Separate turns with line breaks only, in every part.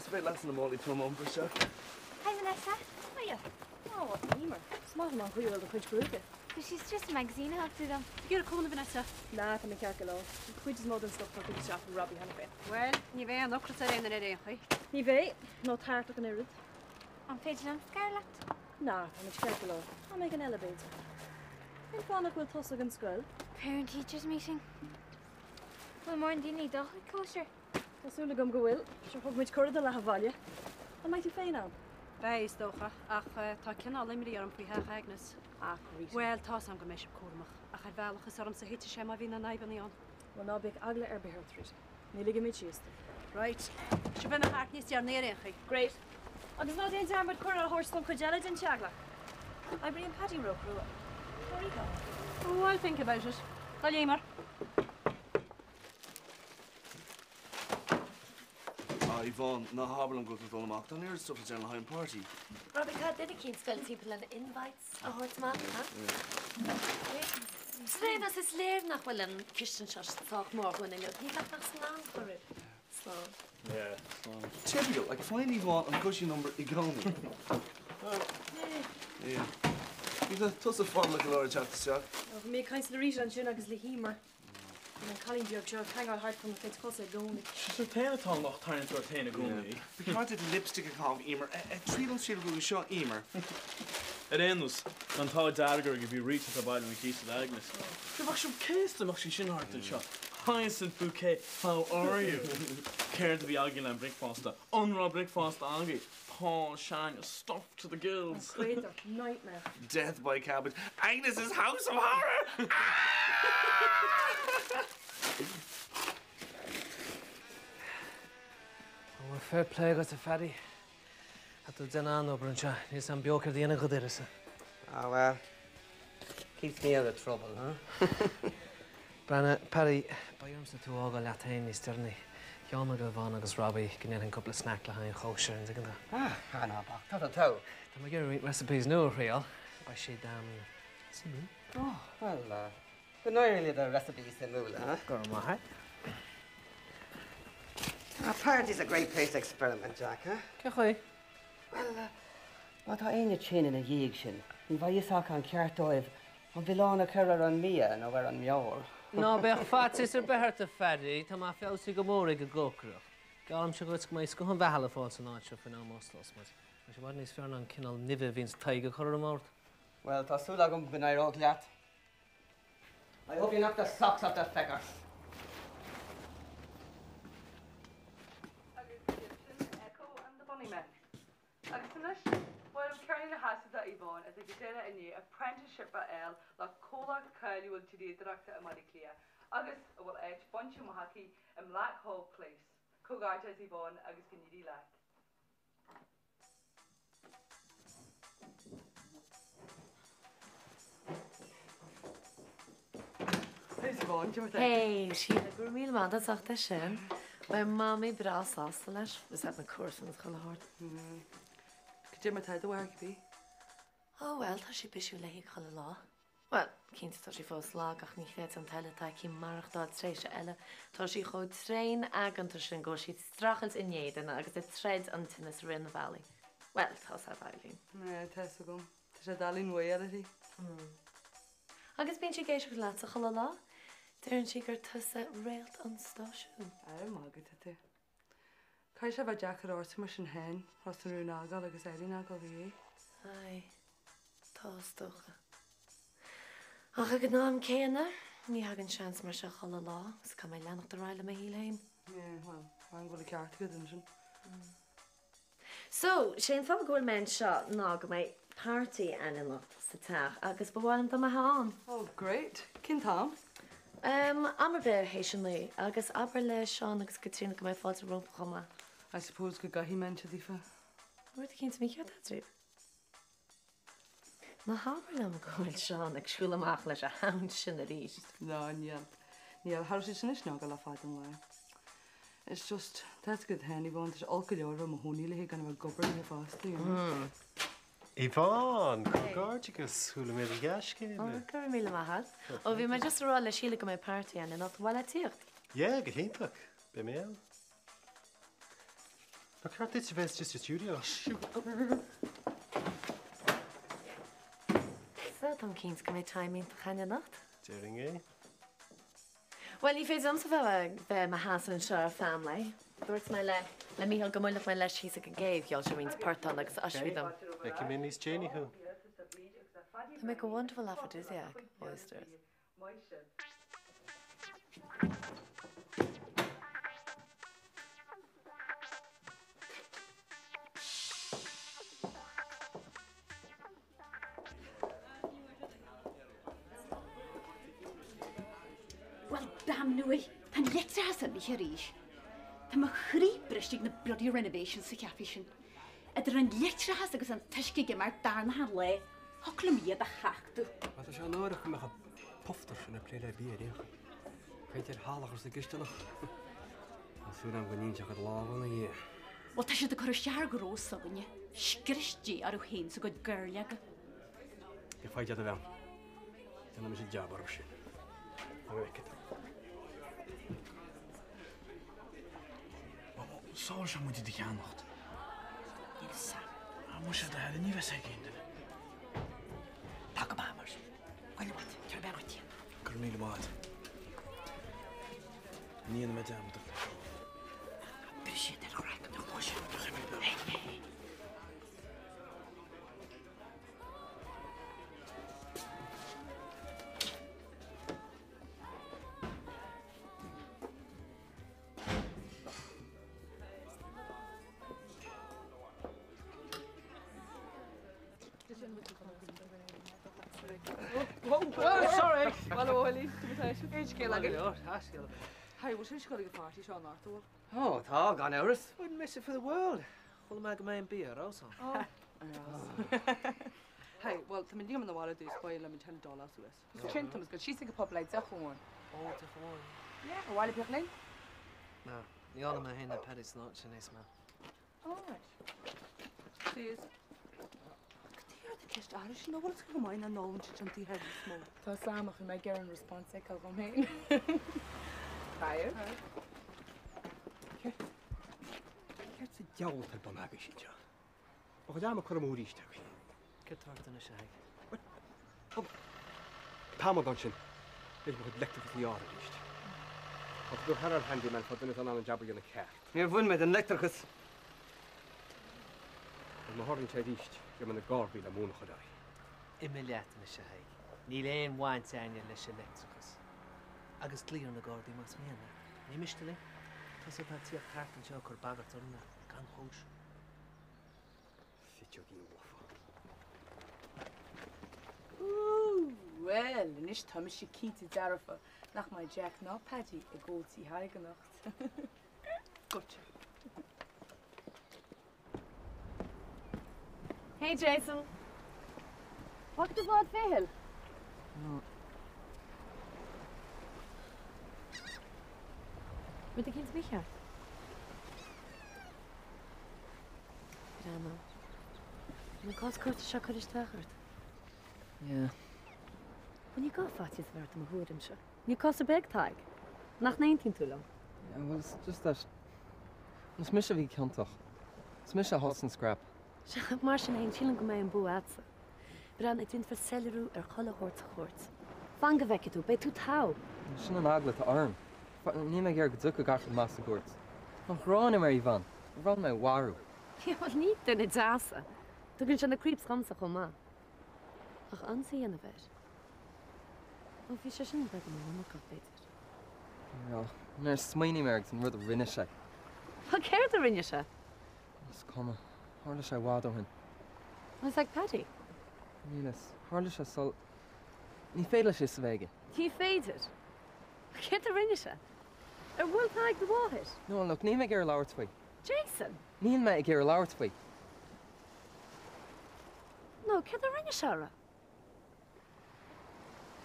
Is féidir leatsa na málaí trom a iompar isteach.
Hi Vanessa.
Hiya. Ó, a Emer. Is maith liom an chaoi a bhfuil do chuid gruaige.
Tá sí just magazine a thabhairt dom.
Ag iarraidh cúnamh Vanessa? Nah, tá mé ceart go leor. An chuid is mó den stuff tugtha isteach ag Robbie cheana féin.
Bhuel, ní bheidh aon ocras ar aon duine ar aon chaoi.
Ní bheidh, nó tart ach an oiread.
An féidir liom cabhrú leat?
Nah, tá muid ceart go leor. Am éigin eile, b'fhéidir. Cén fáth nach bhfuil tusa ag an scoil?
Parent teachers meeting. Bhfuil mórán daoine ag dul chuig cóisir?
Tá súil agam go bhfuil. Sure thug muid cuireadh do leath an bhaile. An mbeidh tú féin ann?
Beidh, is dócha, ach tá cineál imní orm faoi theach Agnes.
Ach Rita.
Bhuel, tá's a'm go mbeidh sibh cúramach, ach ar bhealach is ormsa a thitfidh sé má bhíonn aon fhadhbanna ann.
Bhuel, ná bíodh eagla ar bith ort, Rita. Ní ligfimid síos tú.
Right. Sure beidh mé thart níos deireanaí ar aon chaoi.
Great. Agus ná déan dearmad cuireadh a thabhairt don chuid eile den teaghlach. Oibríonn Paddy róchrua. Tá Rita.
Oh, I'll think about it. Dul Emer.
Ah, Yvonne, ná habair liom go bhfuil tú ag dul amach. Tá an oiread stuff le déanamh le haghaidh an party.
Robbie, tá duine eicínt ag goil timpeall lena invites a thabhairt amach, ha? Ar aon nós, is léir nach bhfuil an cistin seo sách mór dhúinn inniu. Ní bheadh ach san am chorraibh. Slán.
Yeah, slán. Typical, like faigheann Yvonne an cushy number i gcónaí. Yeah. Bhí tusa fada go leor ag teacht isteach.
Bhí mé ag caint le Rita ansin agus le hEmer. Bíonn an cailín beag seo ag hangáil thart chun a chuid cosa i gcónaí.
Sise an t-aon atá an lucht tarraingt ort féin i gcónaí.
Ba cheart duit lipstick a chaitheamh, Emer. Triail an triail ghruaige seo, Emer.
Ar aon nós, tá an t-ádh dearg orainn go bhí Rita atá baile ón chíos le Agnes. Sure, bheadh sibh céasta dá mbeadh sí sin thart anseo. Hyacinth Bouquet, how are you? Céard a bhí againn le bricfeasta? An raibh bricfeasta agaibh? Paul Shania, stuffed to the gills.
An créatúr, nightmare.
Death by cabbage, Agnes's house of horror!
Bhuel, fair play agat, a Phaddy. Tá tú ag déanamh an-obair anseo. Níl 's a'm beo céard a dhéanfadh do d'uireasa.
Ah well, keeps me out of trouble, huh?
Breathnaigh, Paddy, beidh ormsa tú a fhágáil leat féin níos deireanaí. Gheall mé do Yvonne agus Robbie go ndéanfainn cúpla snack le haghaidh an chóisir, an dtuigeann tú?
Ah, ah ná bac, tá tú togha.
Tá mé ag iarraidh roinnt recipes nua a thriail. Beidh siad, ehm, suimiúil.
Oh, well, eh, go n-éirí le do recipes suimiúla, huh?
Go raibh maith agat.
Ah, party's a great place to experiment, Jack, huh?
Cén chaoi?
Well, eh, má tá éinne tinn ina dhiaidh sin, ní bheidh fhios acu an ceart dóibh An milleán a chur ar an mbia nó ar an mbeoir?
Ná bíodh faitíos ar bith ort, a Phaddy, tá mé feabhsaithe go mór ag an gcócaireacht. Geallaimse dhuit go mbeidh scoth an mheitheal ar fáil san áit seo faoin am a osclós muid. Beidh sé i bhfad níos fearr ná an cineál nimhe a bhíonns Tadhg a chur ar an mbord.
Bhuel, tá súil agam go n-éireoidh leat. I hope you knock the socks off the fecker.
Agus iad sin Echo and the Bunnymen. Agus anois, ba mhaith liom ceirnín a chasadh do Yvonne atá go díreach i ndiaidh apprenticeship a fháil le comhlacht cáiliúil tóraíochta i mBaile Átha Cliath agus a bhfuil áit bainte amach aici i mBlackhall Place. Comhghairdeas Yvonne agus go n-éirí leat.
Hey, Síle, go raibh míle maith agat as ucht é sin. Beidh Mamaí breá sásta leis. Is iad na comharsana is chuile shórt.
Cad é mar tá do mháthair cibé?
Ó bhuel, tá sí bisiúil léi chuile lá. Bhuel, cinnte tá sí fós lag ach ní chreidfeá an toil atá aici maireachtáil tréimhse eile. Tá sí chomh tréan aigeanta sin go bhfuil sí ag streachailt in éadan agus ag troid an tinnis i rith an bhealaigh. Bhuel, tá's a'd Eileen.
Tá 'fhios agam. Tá sé doiligh an mhaoil uirthi.
Agus bíonn sí ag éisteacht leatsa chuile lá. Deireann sí gur tusa réalt an stáisiúin.
Ar an magadh atá tú. Caithfidh sé a bheith deacair ortsa mar sin féin, Ros na Rún a fhágáil agus Eileen a fhágáil ó dheas.
Aye, tá is dócha. Ach ag an am céanna, ní thagann seans mar seo chuile lá agus caithfidh mé leanacht ar aghaidh le mo shaol féin.
Yeah, well, an bhfuil an ceart agat ansin?
So, sé an fáth go bhfuil mé anseo ná go mbeidh party againn anocht sa teach agus ba mhaith liom dá mbeifeá ann.
Oh, great! Cén t-am?
Em, am ar bith théis a naoi, agus abair le Seán agus Caitríona go mbeidh fáilte rompu chomh maith.
I suppose go gcaithfidh mé inse daofa.
Rud eicínt mícheart eadraibh? Ná habair liom go bhfuil Seán ag siúl amach leis an hound sin arís.
No, níl. Níl. Cha raibh sé sin ag snogáil le fada an lá. It's just, tá 'fhios agat féin, Yvonne, tá sé olc go leor a bheith i mo chónaí léi gan a bheith ag obair léi fosta, you know.
Yvonne, comhghairdeachas, chuala mé do dhea-scéala.
Ó, go raibh míle maith agat. Ó, bhí mé just ag rá le Síle go mbeidh party againn anocht, an mhaith leat tíocht?
Yeah, go hiontach. Beidh mé ann. Ar cheart duit a bheith istigh sa stiúideo?
Sea, táim cinnte go mbeidh time iontach againn anocht.
Déarfainn é.
Bhuel, ní féidir liomsa bheith bheith i mo sheasamh anseo ar feadh an lae. Dúirt mé le le Mícheál go mbuailfeadh mé leis thíos ag an gcéibh, gheall sé roinnt portán agus oisrí dom.
Feicfidh mé níos déanaí thú.
They make a wonderful aphrodisiac, oysters.
Bhuel, damnú é, tá an leictreachas imithe arís. Tá mo chroí briste ag na bloody renovations sa chaife sin. Idir an leictreachas agus an t-uisce ag imeacht darna lá, thiocfadh liom iad a thachtadh.
Bhuel, tá sé náireach go mbeadh an poffter sin ag plé le bia ar aon chaoi. Caint ar shalach sa gcisteanach. Tá súil agam go níonn sé a chuid lámha ina dhiaidh.
Bhuel, tá siad ag cur isteach ar ghnó s'againne. Scrios Dé orthu féin 's a gcuid gairleoga.
Ní foighid a bhean. Déanfaidh mise jab orthu sin. Go bhfeice tú.
Sábháil sé muid iad a cheannacht.
Níl fhios a'm.
Ah, muise do thoil, ní bheidh ag aon duine.
Tá go maith mar sin. Bhuel, what? Tabhair bean dhuit.
Go raibh míle maith agat. Ní dhéanfaidh mé dearmad ort.
Bris iad ar chraiceann na cluaise.
Sorry! Well, Ollie, scéal againn. Hi, bhfuil sin scéal ag an pháirtí seo an Artúr?
Ó, tá, gan amhras.
Wouldn't miss it for the world. Chuala mé go mbeidh an bia ar fheabhas ann.
Hi, well, tá mé liom na bhile dús bail le ten dollar suas. Sin Thomas go síos ag an pub le deoch amháin.
Ó, deoch amháin.
Yeah, ar mhaith libh linn?
No, ní fhágann mé féin ná Paddy san áit sin níos mó.
All right. Please. Cad é ar do ceist aithris sin, bhfuil go maith na nólann sé an taobh níos mó.
Tá sam ach mé ag an response ag dom féin.
Fire.
Céard sa diabhal atá ar bun agaibh anseo? Mo chuid ama curtha amú arís agaibh.
Céard atá ort anois, a Thaidhg?
An t-amadán sin leis mo chuid leictreachas a ghearradh arís. Tá tú thar ar handyman fá duine atá in ann an jab a dhéanamh ceart.
Níor bhain mé den leictreachas.
Agus má tharlaíonn sé arís, gheobhaidh mé na Gardaí le mún a chur oraibh.
Imigh leat anois, a Thaidhg. Níl aon bhaint a'inne leis an leictreachas. Agus glaoigh ar na Gardaí más mian leat. Ní miste linn. Tusa atá ag tíocht thart anseo ag cur bagairt orainne gan chúis.
Fiteoigín lofa.
Ooh, bhuel, anois tá mise cinnte dearfa nach mbeidh Jack ná Paddy ag ól tí Thaidhg anocht.
Gotcha.
Hey Jason. Bhfaca tú bád Mhichíl?
No.
Rud éicint mícheart. Breathnú. An cás cúirte seo ag cur isteach ort?
Yeah.
Bhuel ní gá faitíos a bheith ort i mo thuairimse. Níl cás ar bith ag Tadhg. Nach n-aontaíonn tú liom?
Yeah, well it's just that is mise a bhí ciontach. Is mise a thosaigh an scrap.
Sea, mar sin féin, sílim go mbeidh an bua a'dsa. Breathnaigh, déanfar soiléiriú ar chuile shórt sa chúirt. Fan go bhfeicfidh tú, beidh tú togha!
Sin an eagla atá orm. Níl mé ag iarraidh go dtiocfadh gach rud amach sa gcúirt. Tá an ghráin agam ar Yvonne. Ba bhreá liom é a mharú.
Bhuel, ní duine deas é. Tugann sé na creeps dhomsa chomh maith. Ach ionsaí a dhéanamh air? Ó, bhí sé sin beagán iomarcach, b'fhéidir.
Bhuel, nuair a smaoiním air agus an rud a rinne sé.
Bhuel, céard a rinne sé?
Is cuma. Tharla sé i bhfad ó shin.
An bhfuil a fhios ag Paddy?
Níl fhios. Tharla sé sul. Ní féidir leis fhios a bheith aige.
Ní féidir? Céard a rinne sé? Ar bhuail Tadhg do mháthair?
No, look, níl mé ag iarraidh labhairt faoi.
Jason!
Níl mé ag iarraidh labhairt faoi.
No, céard a rinne sé uirthi?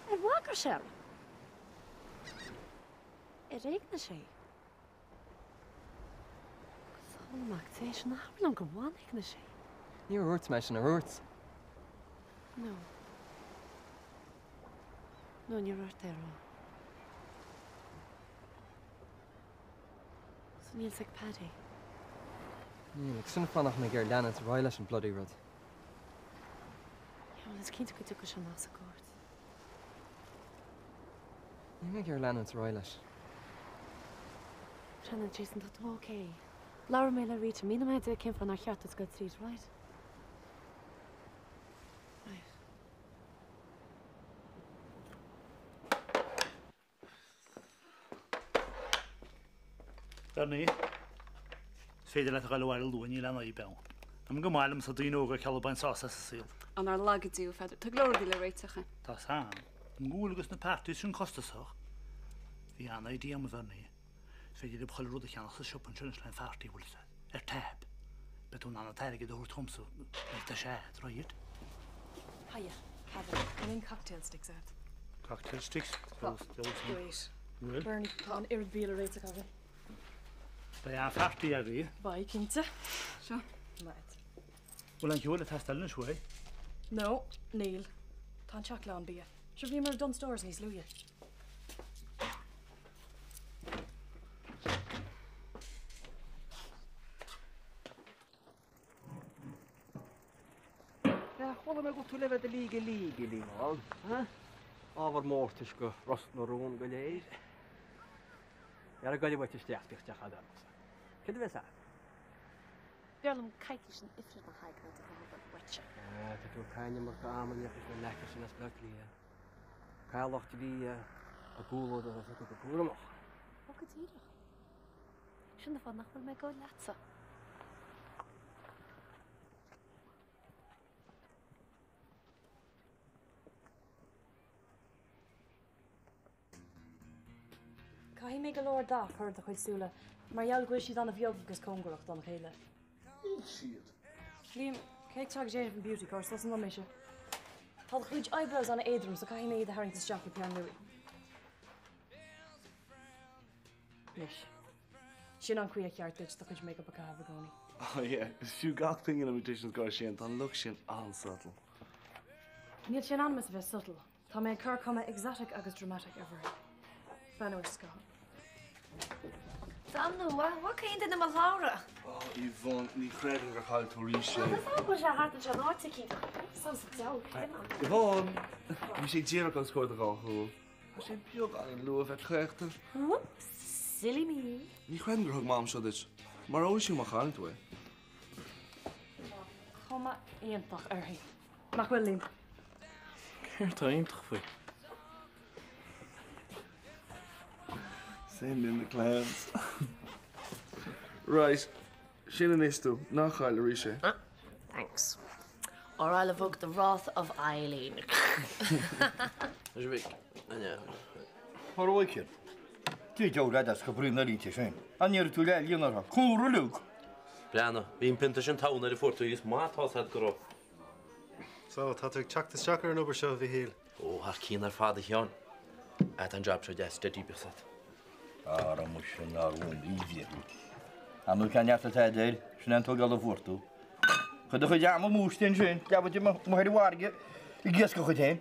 Ar bhagair sé uirthi? Ar éignigh sé í? Agus a Mac Dé, sin abair liom gur bhanéignigh sé í.
Níor dhúirt mé sin, ar dhúirt?
No. No, níor ort é a rá. So níl fhios ag Paddy.
Níl, agus sin an fáth nach mbeidh air leanúint ar aghaidh leis an bloody rud.
Yeah, bhuel, is cinnte go dtiocfaidh sé amach sa gcúirt.
Níl mé ag iarraidh leanúint ar aghaidh leis.
Bhreathnaigh, Jason, tá tú ok. Labharfaidh mé le Rita, míneoidh mé di cén fáth nár cheart duit dul tríd, right? Right.
Bernie, is féidir leat a ghoil abhaile luath, níl aon fhadhb ann. Am go maith liomsa daoine óga ag ceal ag baint sásamh as an saol.
Á nár laga Dia thú, a Pheadair. Tá go leor rudaí le réiteach againn.
Tá 's a'm. An gual agus na parties sin costasach. Bhí an-idea a'm, a Bhernie. Is féidir libh chuile rud a cheannach sa siopa ansin anois le an pharty, bhfuil 'fhios a'd. Ar tab. Beidh tú in ann an t-airgead a thabhairt chugamsa nuair atá sé a'd, right?
Hiya, Peadar. An aon cocktail sticks agat?
Cocktail sticks?
Great.
Bhfuil?
Bernie, tá an oiread bia le réiteach againn.
Beidh an-pharty agaibh.
Beidh, cinnte. Seo. Maith.
Bhfuil aon cheol ag teastáil anois uaidh?
No, níl. Tá an teach lán bia. Sure, bhíomar i Dunnes Stores níos luaithe.
Chuala mé go bhfuil tú le bheith i do legal eagle, Yvonne. Ábhar mórtais do Ros na Rún go léir. Ar a goil uait isteach, bíodh teach a'd ormsa. Céard a bheas a'd?
B'fhearr liom coicís in ifreann a thaidhg ná do bheith uaitse.
Tá tú ag caitheamh an iomarca ama in éineacht leis na leaids sin as Baile Átha Cliath. Caithfidh lucht dlí a gcomhluadar a phiocadh go cúramach.
Ó go díreach. Sin an fáth nach bhfuil mé ag gabháil leatsa.
Caithfidh mé go leor dath a chur ar do chuid súile mar gheall go bhfuil siad an-bheag agus cóngarach don chéile.
Níl siad.
Liam, cé atá ag déanamh an beauty course? Tusa nó mise? Tá do chuid eyebrows an-éadrom so caithfidh mé iad a tharraingt isteach le peann luaidhe. Anois. Sin an chaoi ar cheart duit do chuid make-up a chaitheamh i gcónaí.
Oh yeah, is fiú gach pingin a bhí an scoir sin, tá an look sin an-subtle.
Níl sé in ainm is a bheith subtle. Tá mé ag cur cuma exotic agus dramatic ar Bhernie. Breathnú ar scáthán.
Damnú, an bhfaca aon duine mo shlabhra?
Oh, Yvonne, ní chreidim gur chaill tú arís é.
Tá fág sé thart anseo in áit eicínt. San sa diabhal cén áit.
Yvonne! Bhí sé díreach os comhair do dhá shúil. Tá sé beagáinín luath a bheith caochta.
Whoops, silly me.
Ní chreidim gur thug Mam seo duit. Maróidh sí má chailleann tú é.
Tá cuma iontach uirthi. Nach bhfuil, Liam?
Céard tá iontach faoi?
Send in the clowns. Right, sin anois tú, ná caill arís é.
Ah, thanks. Or I'll evoke the wrath of Eileen.
Mar óicéad. Dé deabhal leat as go brí na línte sin. An ndéarfaidh tú le líon orthu? Cúlra uilig!
Breathnaigh, bhí an pionta sin togha nuair a fuair tú í, is maith atá 's a'd go raibh.
So, tá tú ag teacht isteach ar an obair seo, a Mhichíl?
Ó, thar cionn ar fad, a Sheáin. Ah, tá an jab seo deas, steady, bíodh 's a'd.
Ara muise nár ghúnaí Dia thú. Ar ndóigh cén neart atá air, sin é an tógáil a fuair tú. Chuir do chuid ama amú istigh ansin, leabaidh amuigh ar an bhfarraige ag iascach dhuit féin.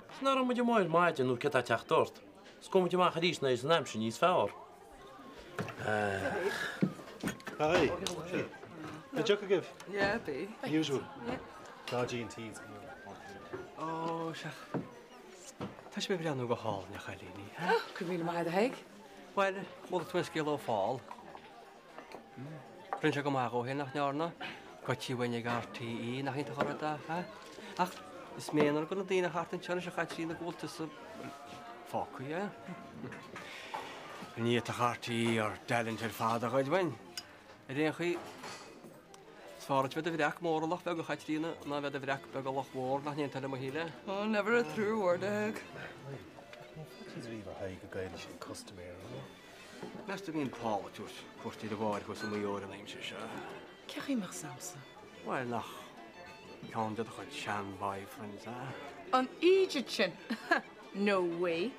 Is nach raibh muid amuigh ar maidin nó céard tá ag teacht ort? Is gabhfaidh muid amach arís nuair is an aimsir níos fearr.
Hi. An deoch agaibh?
Yeah, bí.
Usual.
Yeah.
Dodgy and teas.
Ó, sea. Tá sibh ag breathnú go hálainn, a chailíní.
Go raibh míle maith agat, a Thaidhg.
Bhuel, chuala tú an scéal ó Phól. Rinne sé go maith dhó féin, nach ndearna? Goitse uainn ag RTÉ, nach iontach an rud é, ha? Ach is méanar do na daoine thart anseo anois a Chaitríona go bhfuil tusa, bhuel, fágtha, yeah? Ní fhéadfadh RTÉ ár dtalent ar fad a ghoid uainn. Ar aon chaoi, is fearr duit bheith i do bhreac mór i loch bheag, a Chaitríona, ná bheith i do bhreac beag i loch mhór, nach ndéantar le mo shíl é?
Oh, never a truer word, a Thaidhg.
Níor faitíos riamh ar Thadhg go gcaillfidh sé custaiméir, an bhfuil?
Meas tú an mbíonn Paul ag tabhairt cuairt ar a mháthair thuas i Maigh Eo an aimsir seo?
Cé chaoi a mbeadh 's a'msa?
Bhuel, nach ceann de do chuid sean-boyfriends é?
An eejit sin! No way!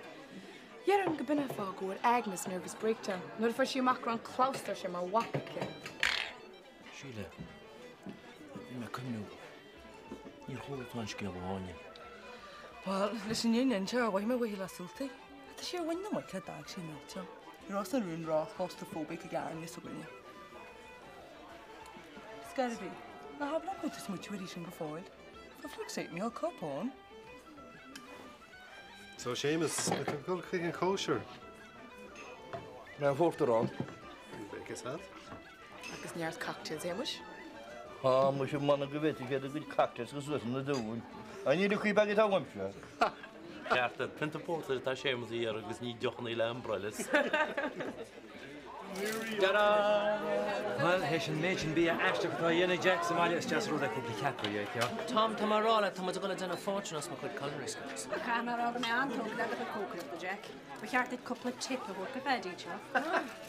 Déarfainn go b'in an fáth go bhfuair Agnes nervous breakdown nuair a fuair sí amach go raibh an clabhsúr sin mar mhac aici.
Síle, bhí mé ag cuimhniú, níor chuala tú an scéal ó Áine.
Bhuel, leis an fhírinne a inse, ar mhothaigh mé uaithi le súltaí. Tá sí ar mhuin na muice a d'fhág sí an áit seo. Bhí Ros na Rún ró-claustrophobic ag Áine s'againne. Scor ar bith. Ná habair liom go bhfuil tú ag smaoitiú uirthi sin go fóill. For fuck's sake, níl cupán.
So Séamus, beidh tú ag dul chuig an chóisir?
Mé an phórtar ann.
Beidh fhios a'd.
Agus neart cocktails, Shéamuis.
Tá muise m'anam go bhféadfaidh siad a gcuid cocktails go suas na dúin. An ní cuí beag atá uaimse.
Ceart, pionta pórtair atá Séamus a iarraidh agus ní deochanna le umbrellas.
Bhuel, théis an méid sin bia aisteach atá á dhéanamh ag Jack sa mbaile, is deas an rud é cúpla ceapaire a fheiceáil.
Tom, tá mé a rá leat, tá muid ag dul ag déanamh fortune as mo chuid culinary skills.
Caithfidh mé a rá go mbeidh an-tógtha le do chuid cócaireachta, Jack. Ba cheart duit cúpla tip a thabhairt do Phaddy anseo.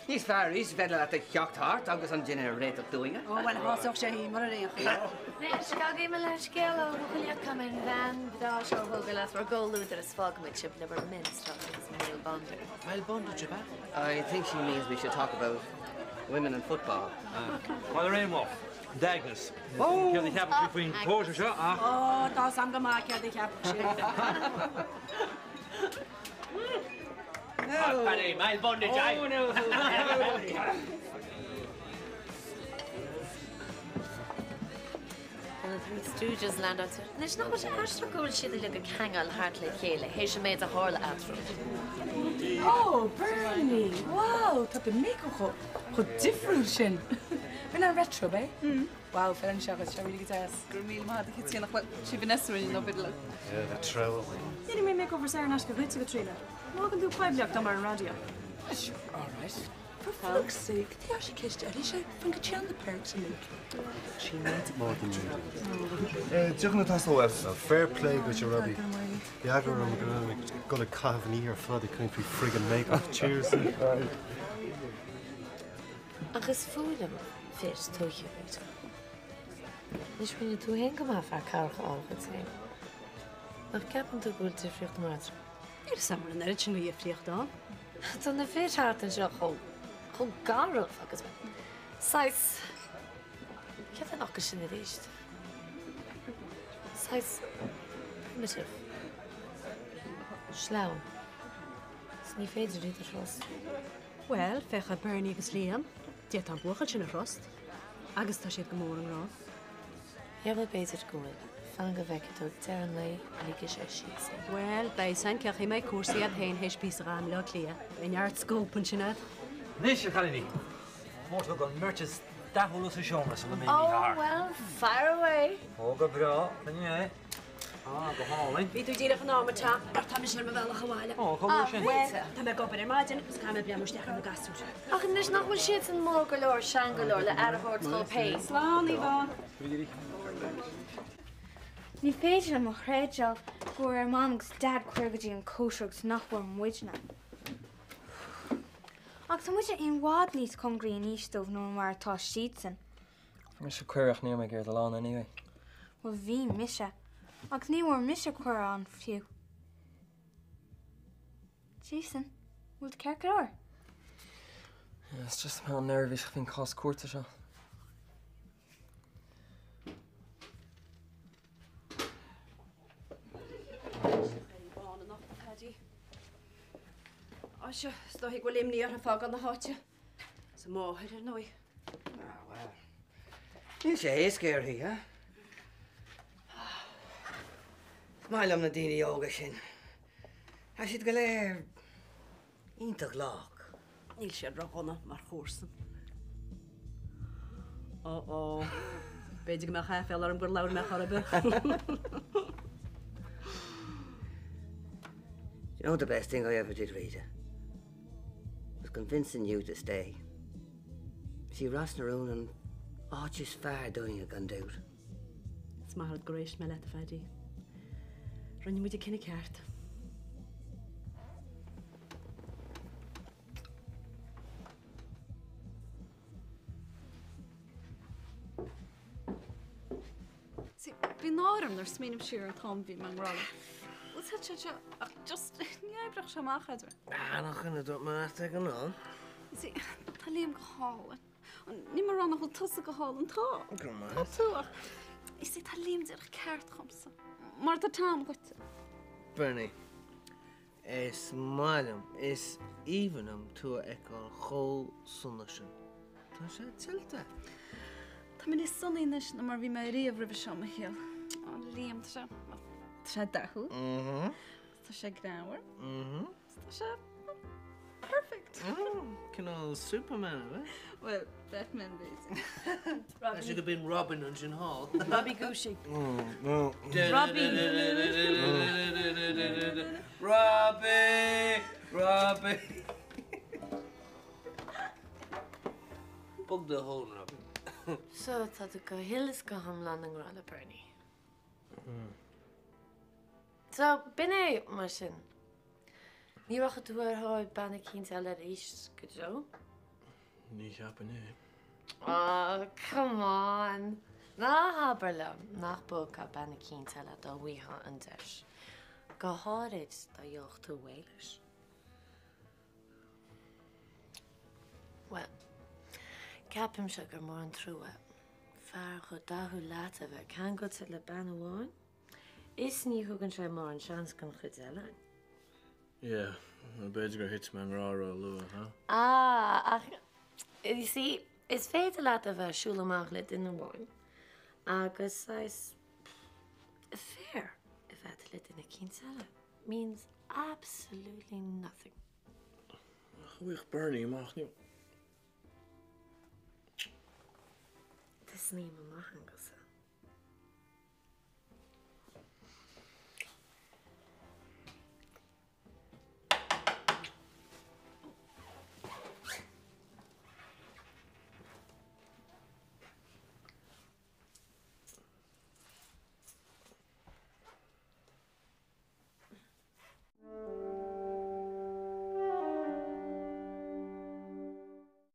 Níos fearr arís, b'fhéidir leat a theacht thart agus an dinnéar a réiteach dúinne.
Ó, bhuel, shásódh sé í mar ar aon chaoi.
Anois, gabhaigí mo leithscéal ó bhuachaillí ach caithfidh mé an bhean bhreá seo a thógáil as bhur gcomhluadar is fágfaidh muid sibh le bhur minestrone agus male bondage.
Male bondage ab ea?
I think she means we should talk about women and football.
Bhuel, ar aon nós, d'Agnes. Céard a cheapann sí faoin chóisir seo ach.
Ó, tá 's a'm go maith céard a cheapann sí.
Paddy, male bondage, eh?
Oh, no.
And the Three Stooges land on Anois, nach bhfuil sé aisteach go bhfuil siad uilig ag hangáil thart le chéile, théis an méid a tharla eatarthu?
Oh, Bernie! Wow, tá do make-up chomh chomh difriúil sin. B'in an retro, ab é? Wow, feileann sé dhuit, tá sé really go deas.
Go raibh míle maith agat, a Chití, nach bhfuil sí Vanessa rinne nó bidle.
Yeah, the treble.
Déanfaidh mé makeover saor in aisce dhuit, a Chaitríona. Má fhágann tú poiblíocht dom ar an raidió.
All right. For fuck's sake, tá sé ceist eile sé fan go téann na perks uilig.
She needs more than you do. Deochanna atá sa bhfuil. Fair play duit a Robbie. Bhí eagla orm go raibh mé ag dul ag caitheamh an oíche ar fad ag caint faoi friggin make-up. Cheers.
Ach is fuath liom fir tuaithe, Rita. Anois rinne tú féin go maith fear cathrach a fháil dhuit féin. Nach gceapann tú go bhfuil difríocht mór eatarthu?
Níl 'fhios a'm an bhfuil an oiread sin de dhifríocht ann.
Tá na fir thart anseo chomh, chomh garbh agus saghas, céard é an fhocal sin arís? Saghas primitive. Sleamhain. Is ní féidir iad a thrust.
Bhuel, féach ar Bernie agus Liam. D'fhéadfá an buachaill sin a thrust. Agus tá siad go mór i ngrá.
Yeah, bhuel, b'fhéidir go bhfuil. Fan go bhfeicfidh tú ag deireadh an lae, ligfidh sé síos é.
Bhuel, beidh san, ceachfaidh mé cúrsaí a'd féin théis píosa dhá i mBleá Cliath. Beidh neart scóip ansin a'd.
Anois, a chailíní, mór thug an mbeirt is dathúla sa seomra sula mbeidh
Oh,
mé thar.
well, fire away!
Ó, go breá, sin é. Ah, go hálainn.
Bhí tú díreach in am, a Tom, mar tá mise ar mo bhealach abhaile.
Ó, cá bhfuil sin?
Bhuel, tá mé ag obair ar maidin agus caithfidh mé breathnú isteach ar na gasúir.
Ach anois nach bhfuil siadsan mór go leor, sean go leor le aire a thabhairt dóibh féin.
Slán, Yvonne.
Ní féidir liom a chreidbheáil go bhfuair Mam agus Dad cuireadh go dtí an cóisir agus nach bhfuair muidne. Ach tá muide i bhfad níos cóngaraí in aois dóibh ná mar atá siadsan.
Fuair mise cuireadh ach ní raibh mé ag iarraidh dul ann anyway.
Bhuel bhí mise. Agus ní bhfuair mise cuireadh ann fiú. Jason, bhfuil tú ceart go leor?
Yeah, it's just mé an-neirbhíseach faoin cás cúirte seo.
Á seo, is dóigh go bhfuil imní orthu fágáil na háite. Is a máthair, ar ndóigh.
Ah, well. Níl sé éasca uirthi, huh? Is maith liom na daoine óga sin. Tá siad go léir iontach lách.
Níl siad ródhona mar chomharsan. Ó ó. B'fhéidir go mbeadh aiféala orm gur labhair mé chor ar bith.
Do you know the best thing I ever did, Rita? Was convincing you to stay. Is í Ros na Rún an áit is fearr dúinne gan dabht.
Is maith an rud gur éist mé leat, a Phaddy. Rinne muid an cinneadh ceart.
See, bíonn náire orm nuair a smaoiním siar ar an t-am a bhí mé i ngrá leat. Bhuel, thit sé seo, ach just ní oibreodh sé amach eadrainn.
Ah, nach ionadh dúirt mé leat ag an am.
See, tá Liam go hálainn. Níl mé ag rá nach bhfuil tusa go hálainn, tá.
Go maith.
Tá tú ach, you see, tá Liam díreach ceart dhomsa. Mar atá Tom dhuit.
Bernie, is maith liom, is aoibhinn liom tú a fheiceáil chomh sona sin. Tá sé tuillte.
Tá mé níos sonaí anois ná mar bhí mé riamh roimhe seo i mo shaol. Ó, Liam, tá sé, tá sé dathúil. Tá sé greannmhar. Tá sé perfect.
Cineál Superman, ab ea?
Bhuel, Batman b'fhéidir.
Tá sé go binn Robin ansin thall.
Robbie Goosey.
Robbie! Robbie! Robbie! Bog do thóin, Robbie.
So, tá tú go huile is go hiomlán i ngrá le Bernie. So, b'in é, mar sin. Ní rachaidh tú ar thóir bean eicínt eile arís go deo?
Ní cheapfainn é.
Oh, come on! Ná habair liom nach bpógfá bean eicínt eile dá bhfaighfeá an deis. Go háirid dá gheobhadh tú réidh leis. Bhuel, ceapaimse gur mór an trua fear chomh dathúil leat a bheith ceangailte le bean amháin. Is ní thugann sé mórán seans don chuid eile.
Yeah, b'fhéidir gur thit mé i ngrá ró-luath, huh?
Ah, ach, you see, is féidir leat a bheith ag siúl amach le duine amháin agus saghas affair a bheith agat le duine eicínt eile. Means absolutely nothing.
Chuaigh Bernie amach, ní.
Tá snaidhm amach, Aonghus.